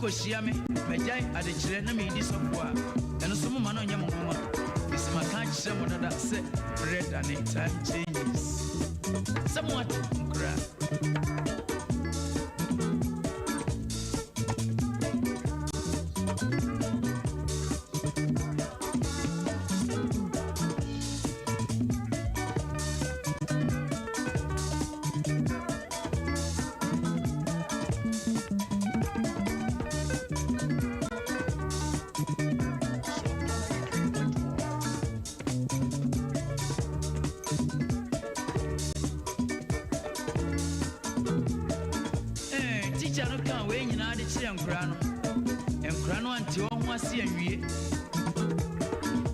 mokɔhyia me, magyae adekyerɛ na meredi sɔfoɔ a, ɛno nso momma no nyɛ mo nwonwa, ɛfiri sɛ maka akyerɛ mo dada sɛ berɛ dane, time changes. Sɛ moate, nkoraa. Tikya no kaa wei nyinaa de kyerɛɛ nkoraa no. Nkoraa no ante wɔn ho ase anwie.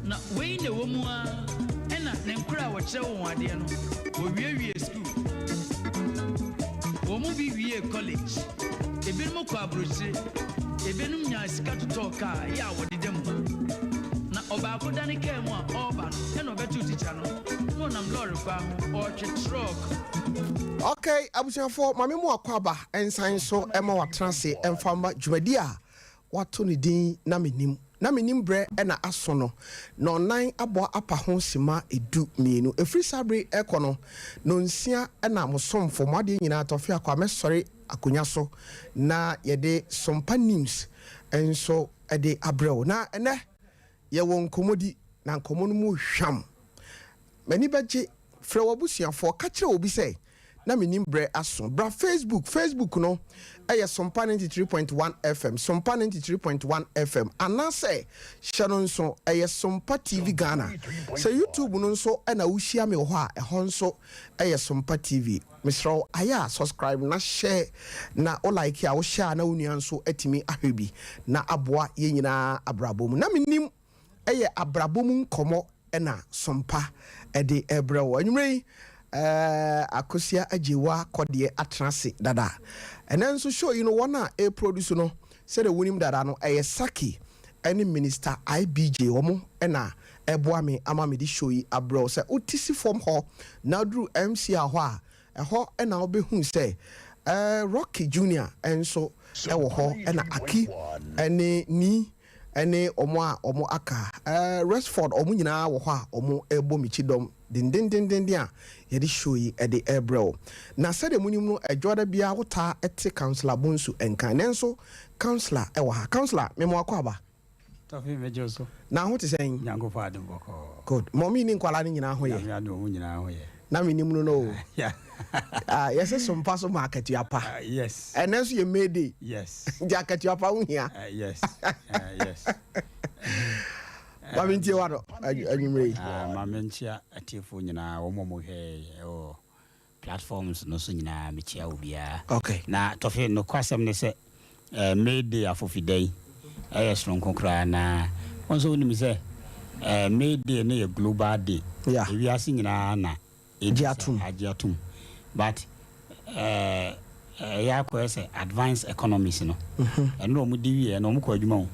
Na wei na ɛwɔ mu ara ɛna ne nkoraa a wɔkyerɛ wɔn adeɛ no, wɔwiewiee sukuu. Wɔn mu bi wiee college, ebinom kɔɔ aburokyire, ebinom nyaa sika totɔɔ kaa yɛ a wɔdeda mu. Na ɔbaako dane kaa mu a ɔreba no, ɛna ɔbɛtoo tikya no, na ɔnam lɔɔre kwan ho ɔretwe trɔk. Ok abusuafoɔ ma me mo akwaaba nsan nso ma watena ase mfa mma dwumadi a wato ne din na menim na menim berɛ na aso no nɔnnan abɔ apa ho sima 12. Ɛfiri saa bere yi rekɔ no, nɔnsia na mo somfo, mo adeɛ nyinaa Tɔfe Akwa mɛsɔre akonwa so na yɛde Sompa News nso de abrɛ wo. Na ɛnnɛ yɛwɔ nkɔmmɔdi na nkɔmmɔ no mu hwam. M'ani bɛgye. Frɛ w'abusuafoɔ, ka kyerɛ obi sɛ na mennim berɛ aso. Bra Facebook, Facebook no yɛ Sompa 93.1 FM, Sompa 93.1 FM, anaasɛ hyɛ no nso, ɛyɛ Sompa TV Ghana. Sɛ YouTube no nso na wohyia me wɔ hɔ a, ɛhɔ nso yɛ Sompa TV. Mesrɛ wo, ayɛ a subscribe na share na wo like a, wo share a na wo nua nso atumi ahwɛ bi na aboa yɛn nyinaa abrabɔ mu. Na mennim yɛ abrabɔ mu nkɔmmɔ na Sompa de rebrɛ wo. Anwummerɛ yi, Akosua Agyewa Kɔdeɛ atena ase dada. Ɛnɛ nso show yi no wɔn a ɛreproduce no sɛdeɛ wonim dada no ɛyɛ Saki ne Minister IBJ wɔn na ɛreboa me ama mede show yi abrɛ wo. Sɛ wote si fam hɔ na woduru MCR hɔ a, ɛhɔ na wobɛhu sɛ Rocky Junior nso wɔ hɔ na Aki ne Nii ne wɔn a wɔn aka, Rexford, wɔn nyinaa wɔ hɔ a wɔn rebɔ me kyidɔm dendendenden a yɛde show yi de rebrɛ wo. Na sɛdeɛ monim no, Adwoada biara wotaa te Councillor Bonsu nka. Ɛnnɛ nso Councillor wɔ ha. Councillor, mema wo akwaaba. Tɔfe, mɛgye wo so. Na ho te sɛn? Nyankopɔn adom bɔkɔɔ. Good. Mummy ne nkwadaa no nyinaa ho yɛ? Nyame adom, wɔn nyinaa ho yɛ. Na menim no no o. Ah, yɛse sompa so ma akatua pa. Uh, yes. Ɛnɛ nso yɛ May Day. Yes. Nti akatua pa ho hia. Yes. Yes. Ma mentie wa no anwummerɛ yi. Ma menkyia atiefoɔ nyinaa wɔn a wɔhwɛ ɛwɔ platforms no so nyinaa mekyia obiara. Okay. Na tɔfe nokwasɛm ne sɛ eh, May Day afofida yi ɛyɛ soronko koraa na wɔn nso wonim sɛ eh, May Day no yɛ global day. Yeah. Ewiase nyinaa na Gye atom. Agye atom but eh, ɛyɛ akɔyɛ sɛ advanced economies no ɛno na wɔn di wieɛ na wɔn kɔ adwuma o.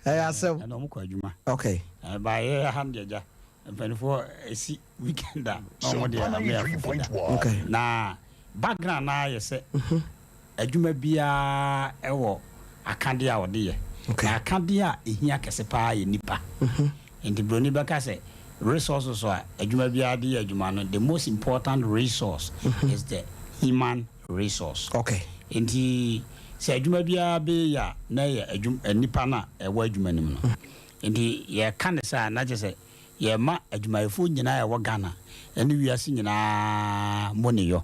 Ɛyɛ asɛm. Ɛna wɔn kɔ adwuma. Okay. Baayɛ ha no deɛ gya mpanimfoɔ esi weekend a na wɔn deɛ ame afufu da. Okay. Na background naa yɛ sɛ adwuma biara ɛwɔ akadeɛ a wɔde yɛ. Okay. Na akadeɛ a ehia kɛse paa yɛ nipa. Nti broni bɛka sɛ resources a adwuma biara de yɛ adwuma no, the most important resource is the human resource. Okay. Nti sɛ adwuma biara bɛyɛ a na ɛyɛ adwuma nipa no a ɛwɔ adwuma no mu no. Nti yɛka ne saa na kyerɛ sɛ yɛma adwumayɛfoɔ nyinaa a ɛwɔ Ghana ne wiase nyinaa mo ne yɔ.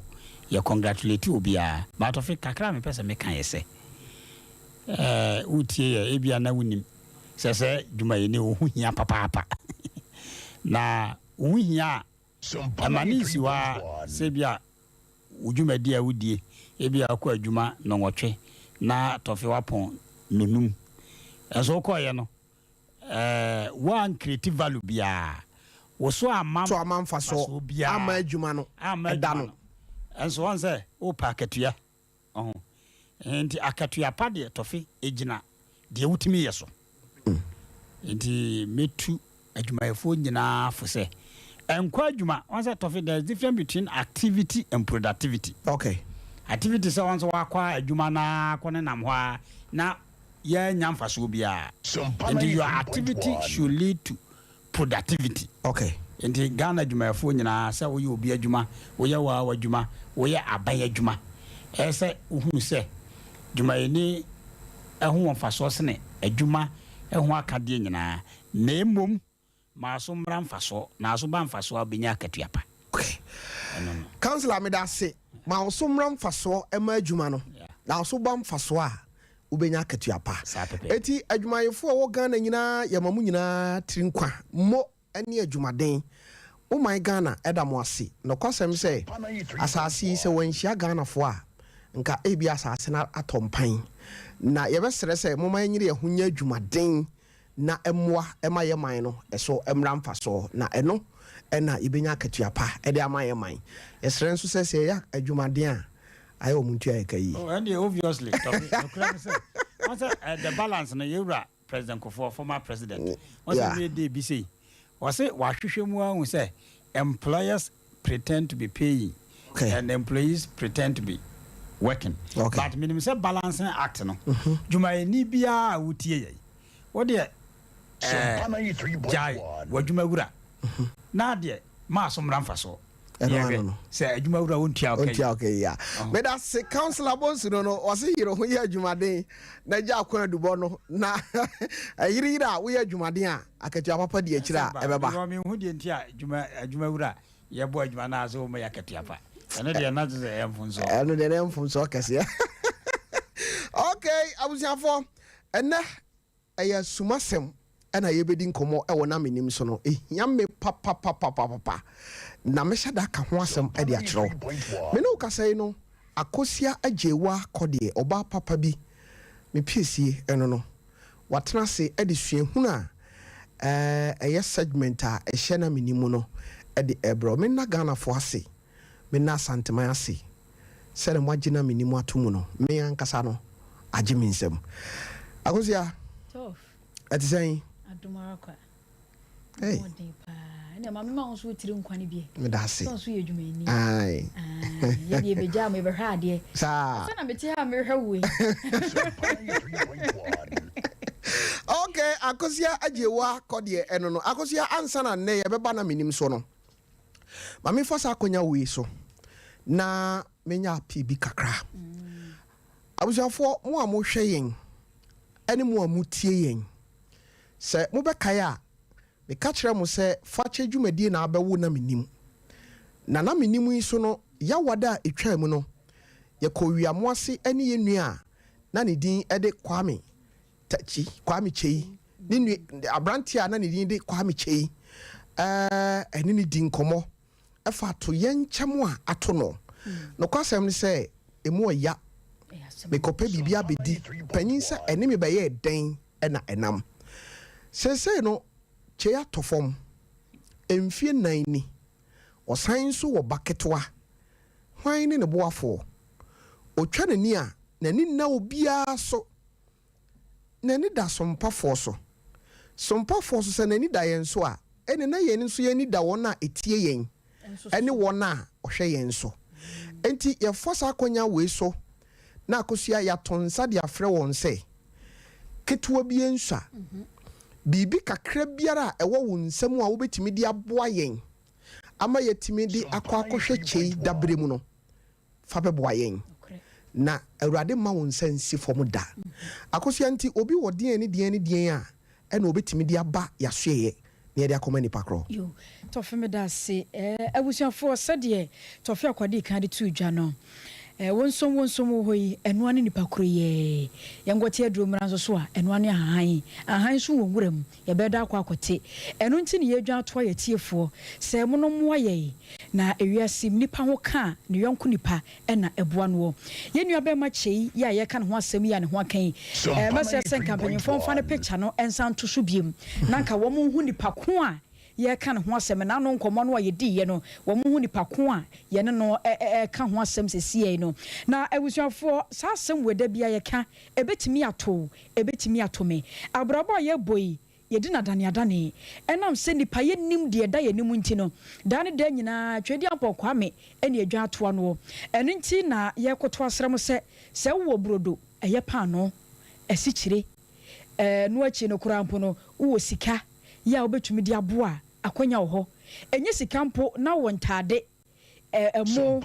Yɛ congratulate obiara. But ɔfe kakra a mepɛ sɛ meka yɛ sɛ, ɛɛ wotie yɛ ebia na wonim sɛ sɛ dwumayɛni wo ho hia papaapa. Na wo ho hia a ɛma ne nsi hɔ ara sɛ ebia wo dwumadi a wodie, ebia wokɔ adwuma nnɔnwɔtwe na tɔfe wapɔn nnɔnum. Nso wokɔeɛ no, ɛɛ woancreate value biara. Wo so amma So amma mfasoɔ mfasoɔ biara. amma adwuma no Amma ɛda adwuma no. no. Nso wɔn sɛ wopɛ akatua. Ɔho. Nti akatua pa deɛ tɔfe egyina deɛ wotumi yɛ so. Nti mɛtu adwumayɛfoɔ nyinaa fo sɛ ɛnkɔ adwuma. Wɔn sɛ tɔfe there is difference between activity and productivity. Okay. Activity sɛ wɔn nso wakɔ adwuma naa kɔ ne nam hɔ a na yɛnya mfasoɔ biara. Nti your activity should lead to productivity. Nti Ghana adwumayɛfoɔ nyinaa, sɛ woyɛ obi adwuma, woyɛ waa w'adwuma, woyɛ aban adwuma, ɛyɛ sɛ wohunu sɛ dwumayɛni ɛho wɔ mfasoɔ sene adwuma ɛho akadeɛ nyinaa, na mmom maa so mmra mfasoɔ na aso ba mfasoɔ a, wobɛnya akatua pa. Ɛno no. Councillor, meda ase. Ma wo so mmra mfasoɔ ɛma adwuma no, na wo so ba mfasoɔ a, wobɛnya akatua pa. Saa pɛpɛ. Eti adwumayɛfoɔ a ɛwɔ Ghana nyinaa, yɛma mo nyinaa tiri nkwa mo ne adwumaden. Wo man Ghana ɛda mo ase. Nɔkwasɛm sɛ asase yi, sɛ wɔanhyia Ghanafoɔ a, nka ebi asase no atɔ mpan. Na yɛbɛsrɛ sɛ momma yɛnyere yɛn ho nyɛ adwumaden na ɛmmoa ɛma yɛ man no ɛso mmra mfasoɔ, na ɛno ɛna yɛbɛnya akatua pa ɛde ama yɛ man. Yɛsrɛ nso sɛ yɛyɛ adwumaden a, ayɛ wɔ mu ntua yɛka yie. Oh, ɛndeɛ obviously tɔfe nokora ne sɛ wɔn sɛ the balance no, yɛwura President Kufuor, former president, wɔn sɛ wie de bi sei, wɔsɛ wahwehwɛ mu ahu sɛ employers pretend to be paying and employees pretend to be working. But menim sɛ balancing act no, dwumayɛni biara a wotie yɛ, wodeɛ gyae w'adwumawura na deɛ maa so mmra mfa so. Ɛno yɛhwɛ ano no. Sɛ adwumawura wontua wo ka yi. Ɔntua okay ya. Meda se, Councillor Bonsu no, ɔse yere ho yɛ adwumaden na gya akwan adubɔ no, na ɛyereyere a woyɛ adwumaden a, akatua papa di akyire a ɛbɛba. Because mehu deɛ nti a adwumawura yɛbɔ adwuma no a sɛ wɔma yɛ akatua pa, ɛno deɛ na kyerɛ sɛ ɛyɛ mfomsoɔ. Ɛno deɛ ne mfomsoɔ kɛseɛ. Okay, abusuafoɔ, ɛnɛ ɛyɛ sumasɛm ɛna yɛbɛdi nkɔmmɔ ɛwɔ na menim so no. Ɛhia me papapapapapa na mehyɛ da ka ho asɛm ɛde akyerɛ wo. Me ne wo kasa yi no, Akosia Agyewa kɔdeɛ, ɔbaa papa bi, me piesie ɛno no, watena ase ɛde suahunu a ɛyɛ segment a ɛhyɛ na menim mu no ɛde ɛbrɛ. Menna Ghanafoɔ ase, menna Asanteman ase sɛne moagye na menim ato mu no. Me ankasa no agye me nsam. Akosia, Tough. ɛte sɛn? Adom ara kwa. Hey. Ɔden paa. Ɛna maame ma wo nso wotiri nkwa no bi. Meda ase. Sɛ nso yɛ adwumayɛni. Ae. Yɛde yɛbɛgya ma yɛbɛhwɛ adeɛ. Saa. Sɛ na mete ha a mehwɛ wo yi. Okay, Akosia Agyewa kɔdeɛ ɛno no. Akosia, ansa na nnɛ yɛbɛba na menim so no, ma memfa saa akɔnya wei so na menya apii bi kakra. Abusuafoɔ, mo a mohwɛ yɛn ɛne mo a motie yɛn, sɛ mobɛkae a, meka kyerɛ mo sɛ fakyɛ dwumadie na abɛwo na menim na menim yi so no. Yawada a ɛtwaa mu no, yɛkɔ wiamo ase ne yɛn nua a na ne din de Kwame Takyi, Kwame Kyei, ne nua aberanteɛ a na ne din de Kwame Kyei, ɛne ne di nkɔmmɔ ɛfa ato yɛn nkyɛm a ato no. Nokwasɛm ne sɛ ɛmu ɔya. Mekɔpɛ biribi abɛdi panyin sɛ ɛne me bɛyɛɛ dɛn ɛna ɛnam seesei no. Kyei atɔ fam mfie 4 ni. Ɔsan nso wɔ ba ketewa. Hwan ne ne boafoɔ? Ɔtwa n'ani a, n'ani nna obiara so. N'ani da sompafoɔ so. Sompafoɔ so, sɛ n'ani da yɛn so a, ɛne na yɛn nso yɛn ani da wɔn a ɛtie yɛn ɛne wɔn a ɔhwɛ yɛn so. Nti yɛfa saa akɔnya wei so na Akosua, yɛato nsa de afrɛ wɔn sɛ ketewa bi nsua biribi kakra biara a ɛwɔ wo nsam a wobɛtumi de aboa yɛn ama yɛtumi de akɔ akɔhwɛ Kyei dabere mu no, fa bɛboa yɛn na Awurade ma wo nsa nsi fam da. Akosua, nti obi wɔ deɛn ne deɛn ne deɛn a ɛna obɛtumi de aba yɛasoɛyɛ na yɛde akɔma nipa korɔ? Yo, Tɔfe, meda ase. Abusuafoɔ, sɛdeɛ Tɔfe Akwade kan de too dwa no, wɔnsom wɔnsom wɔ hɔ yi, ɛnoa ne nipa koro yɛ. Yɛnkɔte aduro mmara nso so a, ɛnoa ne ahahan. Ahahan nso wɔ nwura mu, yɛbɛda akɔ akɔte. Ɛno nti ne yɛdwa atoa yɛtiefoɔ sɛ mo no mmoa yɛn, na ewiase mu nipa ho ka a, ne yɔnko nipa ɛna ɛboa noɔ. Yɛn nua bɛrima Kyei yi a yɛka ne ho asɛm yi a ne ho aka yi, mɛsrɛ sɛ nka mpanyinfoɔ mfa ne picture no nsa nto so biem na nka wɔn hu nipa ko a yɛka ne ho asɛm. N'ano nkɔmmɔ no a yɛdiiɛ no, wɔn hu nipa ko a yɛne no ɛka ho asɛm sɛsiɛ no. Na abusuafoɔ, saa asɛm wɔ da bi a yɛka, ɛbɛtumi ato, ɛbɛtumi ato me. Abrabɔ a yɛbɔ yi. yɛdi no adaneadane. Ɛnam sɛ nnipa yɛnnim deɛ ɛda yɛn anim nti no, daa ne daa nyinaa Tweaduampɔn Kwame ne adwa atoa noɔ. Ɛno nti na yɛrekoto asrɛ mo sɛ, sɛ wowɔ brodo, ɛyɛ paanoo, asikyire, ɛno akyi no koraa mpo no, wowɔ sika yɛ a wobɛtumi de aboa a, akwanya wɔ hɔ. Ɛnyɛ sika mpo na wowɔ ntaade, ɛmo,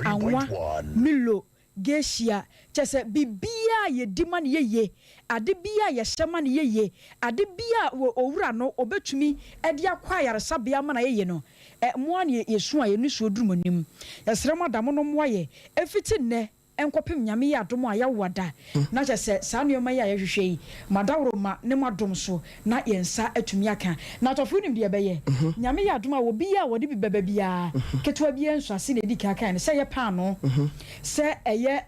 anwa, milo, Geishia, kyerɛ sɛ, biribiara a yɛdi ma no yɛ yie, ade biara a yɛhyɛ ma no yɛ yie, ade biara a owura no ɔbɛtumi de akɔ ayaresabea ama no ayɛ yie no, mo ara na yɛsu a yɛn nisuo duru mo anim. Yɛsrɛ mo ada mo no mmoa yɛ ɛfiti nnɛ nkɔpem Nyame yɛ adom a yɛawo ada, na kyerɛ sɛ saa nneɛma yi a yɛhwehwɛ yi, mo adaworoma ne mo adom so na yɛn nsa atumi aka. Na atɔfo wonim deɛ ɛbɛyɛ? Nyame yɛ adom a obiara a wɔde bi bɛba biara, ketewa biara nso ase na ɛdi kan kae no, sɛ ɛyɛ paanoo, sɛ ɛyɛ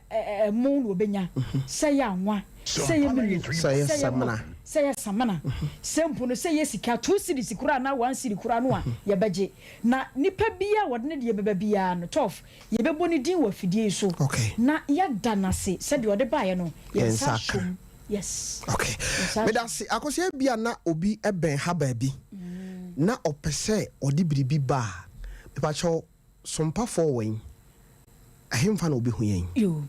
ɛmo na ɔbɛnya, sɛ ɛyɛ anwa, sɛ ɛyɛ milo, sɛ ɛyɛ samina, sɛ ɛyɛ samina, sɛ mpo no sɛ ɛyɛ sika, 2 cedis koraa anaa 1 cedi koraa no a, yɛbɛgye. Na nipa biara a wɔde ne deɛ bɛba biara no, tɔf, yɛbɛbɔ ne din wɔ afidie yi so na yɛada no ase sɛdeɛ ɔde baeɛ no, yɛn nsa ahyɛ mu. Yes. Okay. Medase. Akosua, bi a na obi bɛn ha baabi na ɔpɛ sɛ ɔde biribi ba a, mepakyɛw, sompafoɔ wɛn ɛhemfa na obi hu yɛn? Yo,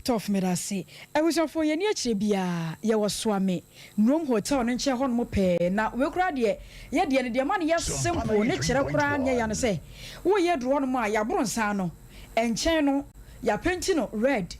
tɔf, medase. Abusuafoɔ, yɛni akyire biara yɛwɔ Soame Nurom Hotel no nkyɛn hɔnom pɛɛ. Na wei koraa deɛ, yɛdeɛ no deɛ ma no yɛ simple ne kyerɛ koraa nyɛ ya no sɛ woyɛ duro hɔnom a, yɛaboro nsa no nkyɛn no, yɛapaint no red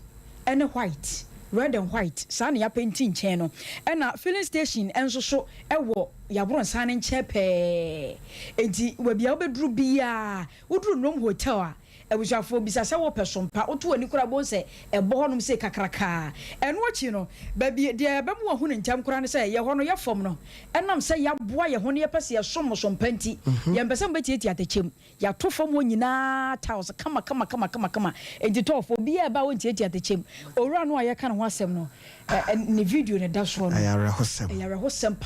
ɛne white, red and white, saa na yɛapaint nkyɛn no. Ɛna filling station nso so ɛwɔ yɛaboro nsa no nkyɛn pɛɛ. Enti baabi a wobɛduru biara, woduru Nurom Hotel a, abusuafoɔ, bisa sɛ wɔpɛ sompa. Woto w'ani koraa bɔn sɛ ɛbɔ hɔnom sɛ kakrakaa. Ɛno akyi no, baabi deɛ ɛbɛmu wahu no ntɛm koraa ne sɛ yɛ hɔ no, yɛ fam no, ɛnam sɛ yɛaboa yɛ ho ne yɛpɛ sɛ yɛsom sompa nti, yɛmpɛ sɛ mobɛtiatia atɛkyɛm. Yɛato fam hɔ nyinaa tiles kama kama kama kama kama. Enti tɔɔfo, obiara ɛba a wɔntiatia atɛkyɛm. Owura no a yɛka ne ho asɛm no, ne video ne da soɔ no. Ɛyɛ awerɛhosɛm. Ɛyɛ awerɛhosɛm. Ɛyɛ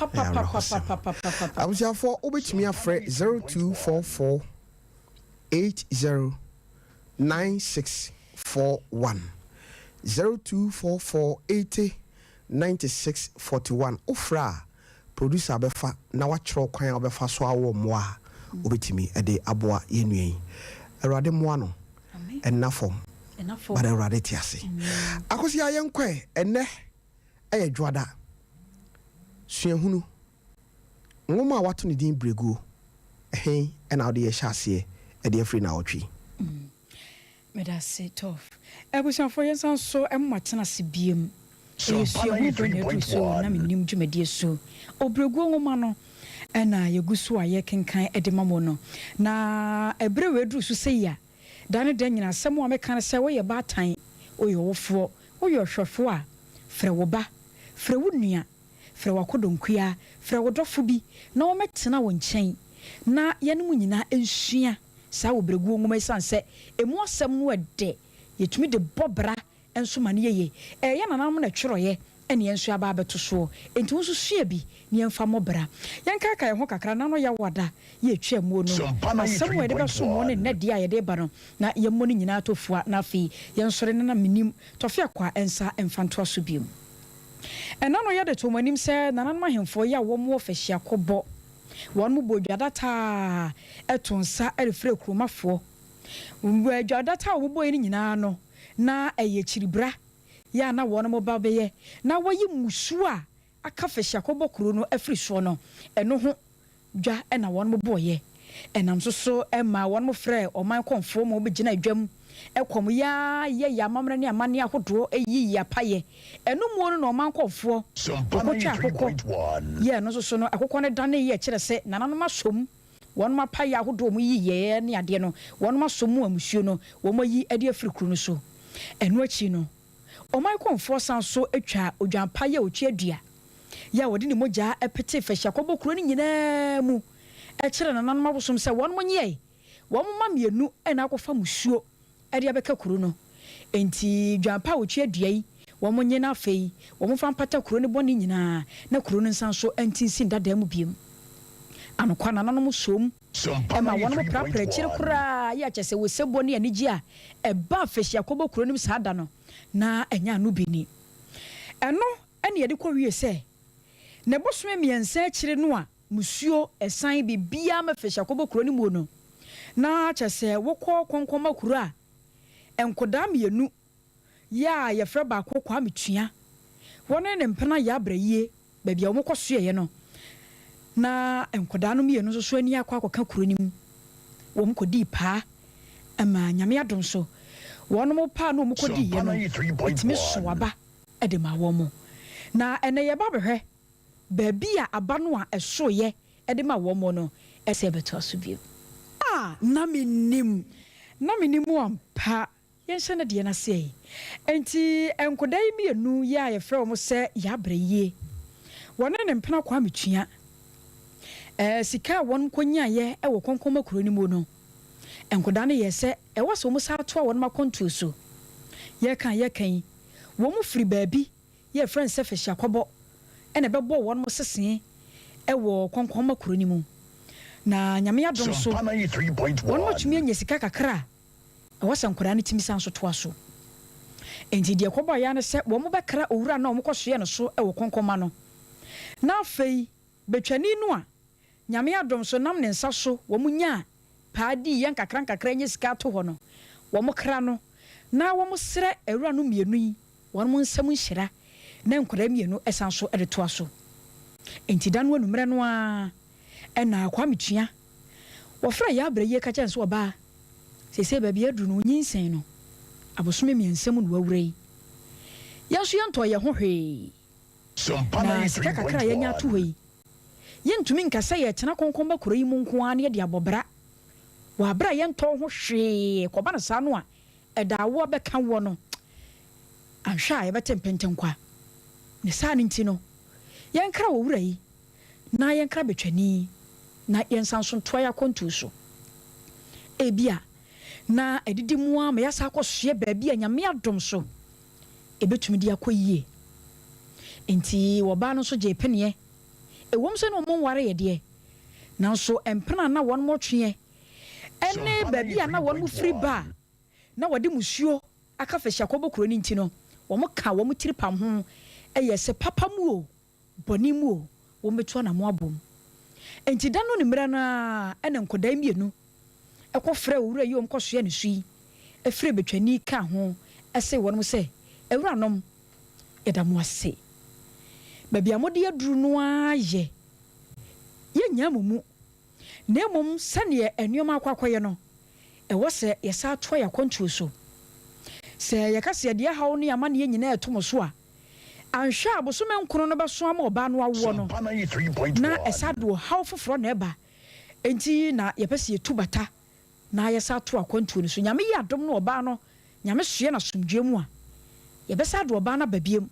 awerɛhosɛm. Papapapapapapapa. Abusuafoɔ, wobɛtumi afrɛ 0244 80 9641, 0244 80 96 41. Wofrɛ a, producer bɛfa na wakyerɛw kwan a wobɛfa so awɔ mmoa a wobɛtumi de aboa yɛn nua yi. Awurade mmoa no. Ɛnna fam. Ɛna fam. But Awurade te ase. Akosua, yɛnkɔɛ. Ɛnnɛ ɛyɛ Dwoada. Suahunu nwoma a wato ne din Breguo ɛhe ɛna wode yɛhyɛ aseɛ ɛde afiri na awɔtwe? Medase, tɔf. Abusuafoɔ, yɛnsan so mma tena ase biem. Ɛyɛ suahu berɛ na ɛduru so na menim dwumadie so. Ɔbrɛguo nwoma no ɛna yɛgu so a yɛkenkan de ma mo no. Na ɛberɛ wei duru so sɛ yi a, da ne da nyina asɛm a meka no sɛ woyɛ baatan, woyɛ ɔwofoɔ, woyɛ ɔhwɛfoɔ a, frɛ wo ba, frɛ wo nua, frɛ w'akɔdɔnkua, frɛ wo dɔfo bi na wɔmmɛtena wo nkyɛn na yɛne mo nyinaa nsua saa Ɔbrɛguo nwoma, ɛsiane sɛ ɛmu asɛm no ɛdɛ, yɛtumi de bɔ bra nso ma no yɛye. Ɛyɛ nananom na twerɛeɛ ɛne yɛn nso aba abɛto soɔ, enti wo nso sua bi ne yɛmfa mmɔ bra. Yɛnkaaka yɛn ho kakra na no yɛwada yɛtwa muo no, asɛm a yɛde bɛso mo ne nnɛ deɛ a yɛde ba no na yɛmmɔ no nyinaa tɔ fua, na afei yɛnsɔre no na menim tɔfe akɔ a ɛnsa mfa ntoa so biom. Ɛna no yɛde to mo anim sɛ nananom ahemfoɔ yi a wɔn wɔ fahyiakɔbɔ, wɔn mo bɔ dwadataa ɛto nsa ɛrefrɛ kuromafoɔ. Dwadataa a wɔbɔ yi no nyinaa no na ɛyɛ kyiribra yɛ a na wɔn mo ba bɛyɛ na wɔyi mmusuo a aka fahyiakɔbɔ kuro no afiri soɔ no, ɛno ho dwa ɛna wɔn mo bɔɔyɛ. Ɛnam so so ɛma wɔn mo frɛ ɔman kɔnfoɔ ma wɔbɛgyina dwam ɛkɔm yaa yɛ yɛ amammerɛ ne amanneɛ ahodoɔ ɛyi yi apayɛ. Ɛno muo no na ɔman kɔnfoɔ wɔkɔtwa akokɔ yɛ. Ɛno nso so no, akokɔ no dane yɛ kyerɛ sɛ nananom asom wɔn apayɛ ahodoɔ mu yi yɛɛ ne adeɛ no, wɔn asom mu amusuo no wɔn ayi de afiri kuro no so. Ɛno akyi no, ɔman kɔnfoɔ san so atwa odwampa yɛ otwa dua yɛ a wɔde ne mogya pete fahyiakɔbɔ kuro no nyinaa mu, ɛkyerɛ nananom abosom sɛ wɔn mo nyɛe wɔn mma mmienu ɛna akɔfa musuo ɛde abɛka kuro no. Nti dwampa a otwa dua yi, wɔn nye no, afei wɔn fa mpata kuro no bɔne nyinaa na kuro no nsan so ntinsin dadaa mu biem. Anokwa, nananom som ɛma wɔn mo prapra akyire koraa yɛ akyɛ sɛ wɔsɛbɔ ne anigye a ɛba afahyiakɔbɔ kuro no mu saa da no na ɛnyɛ ano bi ni. Ɛno ɛne yɛde kɔ wie sɛ Na bosome mmiɛnsa akyire no a musuo ɛsan biribiara ma fɛhyɛ akɔbɔ kuro no mu no, na kyɛ sɛ wokɔ Kɔnkɔnma kuro a, nkodaa mmienu yɛ a yɛfrɛ baako Kwame Tua, wɔne ne mpena yɛ abrɛyie baabi a wɔkɔ soɛeɛ no, na nkwadaa no mmienu nso so ani akɔ akɔka kuro no mu. Wɔn kɔdii paa ma Nyame adom so wɔn paa no wɔn kɔdiiɛ no ɛtumi so aba de ma wɔn. Na ɛnɛ yɛba bɛhwɛ baabi a aba no a ɛsoeɛ de ma wɔn no ɛsɛ ɛbɛtoa so bio. A na mennim, na mennim ampa. Yɛnhyɛ no deɛ no ase ɛ. Enti nkodaa yi mmienu yi a yɛfrɛ wɔn sɛ Yabrɛ yie, wɔne ne mpena Kwame Tua, ɛɛ sika a wɔn kɔnyaeɛ wɔ Kɔnkɔnma kuro no mu no, nkodaa no yɛɛ sɛ ɛwɔ sɛ wɔn san toa wɔn akwantuo so. Yɛreka a yɛreka yi, wɔn firi baabi yɛfrɛ no sɛ Fahyiakɔbɔ na ɛbɛbɔɔ wɔn sesee wɔ Kɔnkɔnma kuro no mu. Na Nyame adom so, wɔn atumi anya sika kakra a ɛwɔ sɛ nkwadaa no tumi san nso toa so. Enti deɛ ɛkɔbaeɛ ara ne sɛ wɔbɛkra owura no a wɔkɔsoɛɛ no so wɔ kɔnkɔnma no. Na afei betwani no a Nyame adom so nam ne nsa so wɔnyaa paa diiɛ nkakrankakra nya sika ato hɔ no, wɔkra no na wɔsrɛ awuranom mmienu yi wɔn nsam nhyira na nkwadaa mmienu san so de toa so. Enti da no anwummerɛ no ara na Kwame Tua wɔfrɛɛ Yaa Brayie ka kyerɛɛ no sɛ, Ɔbaa, seesei baabi a aduru no, wonyinsɛn no, abosome mmiɛnsa mu na wawura yi. Yɛn nso yɛntɔɔ yɛn ho hwee, na sika kakra a yɛanya ato hɔ yi, yɛntumi nka sɛ yɛretena Konkonba kuro yi mu nko ara na yɛde abɔ bra wɔ aberɛ a yɛntɔɔ ho hwee. Kɔba no saa no a, ɛda awoɔ bɛka woɔ no, anhwɛ a yɛbɛte mpentenkwa. Ne saa no nti no, yɛnkra owura yi na yɛnkra betwani na yɛnsan nso ntoa yɛn akwantuo so. Ebia na adidi mu ara ma yɛasan akɔsoɛ baabi a Nyame adom so ɛbɛtumi de akɔ yie. Enti ɔbaa no nso gyee peneɛ. Ɛwom sɛ na wɔn nwareeɛ deɛ, nanso mpena a na wɔn tweɛ ne baabi a na wɔn firi ba a na wɔde musuo aka Fɛhyiakɔbɔ kuro no nti no, wɔkaa wɔn tiri pam ho yɛɛ sɛ papa mu o, bɔne mu o, wɔbɛtu anamɔn abom. Enti da no anwummerɛ no ara na nkwadaa mmienu kɔfrɛɛ owura yi a wɔkɔsoɛɛ ne so yi firii betwani kaa ho see wɔn sɛ, Awuranom, yɛda mo ase. Baabi a mode aduru no ara yɛ. Yɛnnyaa mo mu, na mmom sɛdeɛ nneɛma akɔ akɔyɛ no, ɛwɔ sɛ yɛsan toa yɛn akwantuo so. Sɛ yɛka sɛ yɛde ɛhaw ne amanneɛ nyinaa reto mo so a, anhwɛ a bosome nkono no bɛso ama ɔbaa no awoɔ no, na ɛsan de ɔhaw foforɔ na ɛba. Enti na yɛpɛ sɛ yɛtu bata na yɛsan to akwantuo no so. Nyame yɛ adom na ɔbaa no, Nyame soɛ no asomdwoeɛ mu a, yɛbɛsan de ɔbaa no aba biom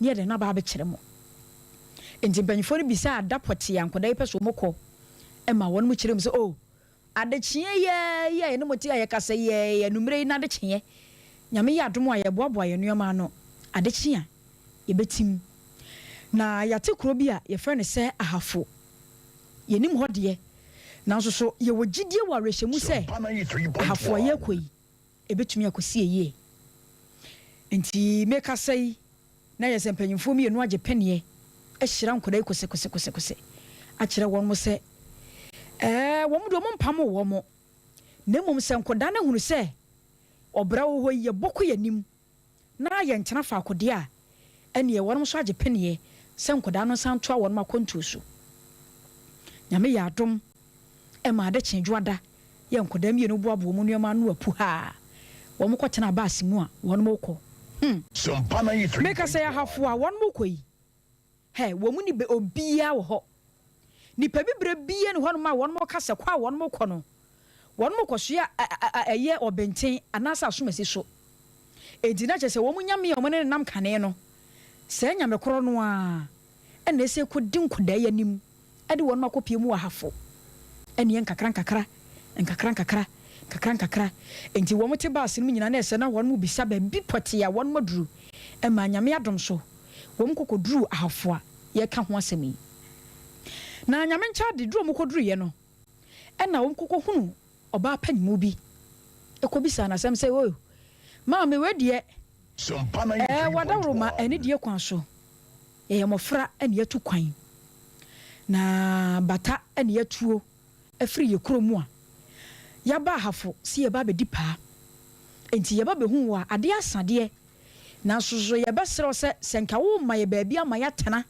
na yɛde no aba abɛkyerɛ mo. Enti mpanyinfoɔ no bisaa da pɔtee a nkwadaa yi pɛ sɛ wɔkɔ ma wɔn kyerɛɛ mu sɛ, Oh, Adekyeɛ yi ara yi a yɛne mo te a yɛkasa yi ara yi, anwummerɛ yi n'adekyeɛ, Nyame yɛ adom a yɛboaboa yɛn nnoɔma ano, adekye a, yɛbɛtim. Na yɛate kuro bi a yɛfrɛ no sɛ Ahafo. Yɛnnim hɔ deɛ, nanso so yɛwɔ gyidie wɔ awerɛhyɛmu sɛ Ahafo a yɛrekɔ yi, ɛbɛtumi akɔsi ayie. Enti mekasa yi, na ayɛ sɛ mpanyimfoɔ mmienu agye peneɛ ahyira nkwadaa yi kosekosekose akyerɛ wɔn sɛ ɛɛ wɔn deɛ wɔn mpamoo wɔn, na mmom sɛ nkwadaa no ahunu sɛ ɔbra wɔ hɔ yi yɛbɔ kɔ yɛn anim na yɛntena faako deɛ a, ɛneɛ wɔn nso agye peneɛ sɛ nkwadaa no nsan ntoa wɔn akwantuo so. Nyame yɛ adom ma ade kyee Dwoada yɛ nkwadaa mmienu boaboa wɔn nneɛma ano apuhaa wɔn kɔtenaa baase mu a wɔn rekɔ. Hmm. Meka sɛ ahafo a wɔn rekɔ yi, hɛ, wɔn mu ni bɛ obiara wɔ hɔ. Nipa bibire biara ni hɔnom a wɔn reka sɛ kɔ a wɔn rekɔ no, wɔn rekɔsoa ɛyɛ ɔbɛnten anaasɛ asomasi so. Enti na kyerɛ sɛ wɔn nyame a wɔn ne no nam kane no, saa nyame korɔ no ara na ɛsɛ kɔdi nkwadaa yi anim de wɔn akɔpue mu wɔ ahafo ɛneɛ nkakrankakra, nkakrankakra, nkakrankakra. Enti wɔn te baase no mu nyinaa na ɛsɛ na wɔn bisa baabi pɔtee a wɔn aduru. Ɛmaa Nyame adom so wɔn kɔkɔduruu ahafo a yɛreka ho asɛm yi. Na Nyame nkyɛ ade, duru a wɔn kɔduruiɛ no, ɛna wɔn kɔkɔhunu ɔbaa panyinmu bi kɔbisaa no asɛm sɛ, O, maame, wei deɛ, ɛɛ, w'adaworoma anidie kwan so, yɛyɛ mmɔfra na yɛatu kwan. Na bata ne yɛatuo afiri yɛ kuro mu a yɛaba Ahafo sɛ yɛba abɛdi paa. Enti yɛba bɛhuu wo a, adeɛ asa deɛ, nanso so yɛbɛsrɛ wo sɛ, sɛ nka worema yɛ baabi ama yɛatena.